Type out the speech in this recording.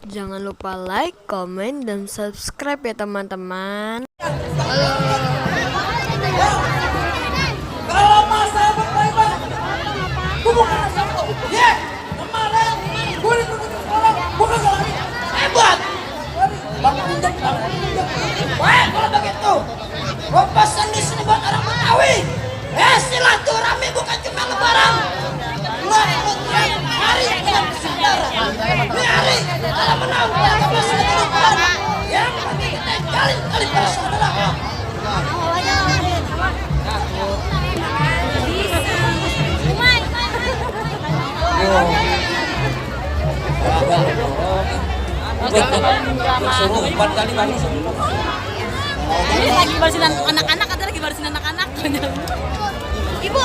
Jangan lupa like, komen, dan subscribe ya teman-teman. Kalau masa bertaibat, bukan satu. Ya, kemarin kulit orang bukan lagi hebat. Bang injek. Wah, kalau begitu, gua pesan di sini buat orang Betawi. Silaturahmi bukan cuma lebaran. Hari kita bersaudara. Ini hari kita menang. Kita bersaudara. Yang penting kita kali bersaudara. Suruh 4 kali balik. Ini lagi barisin anak-anak, katanya lagi barisin anak-anak. Ibu,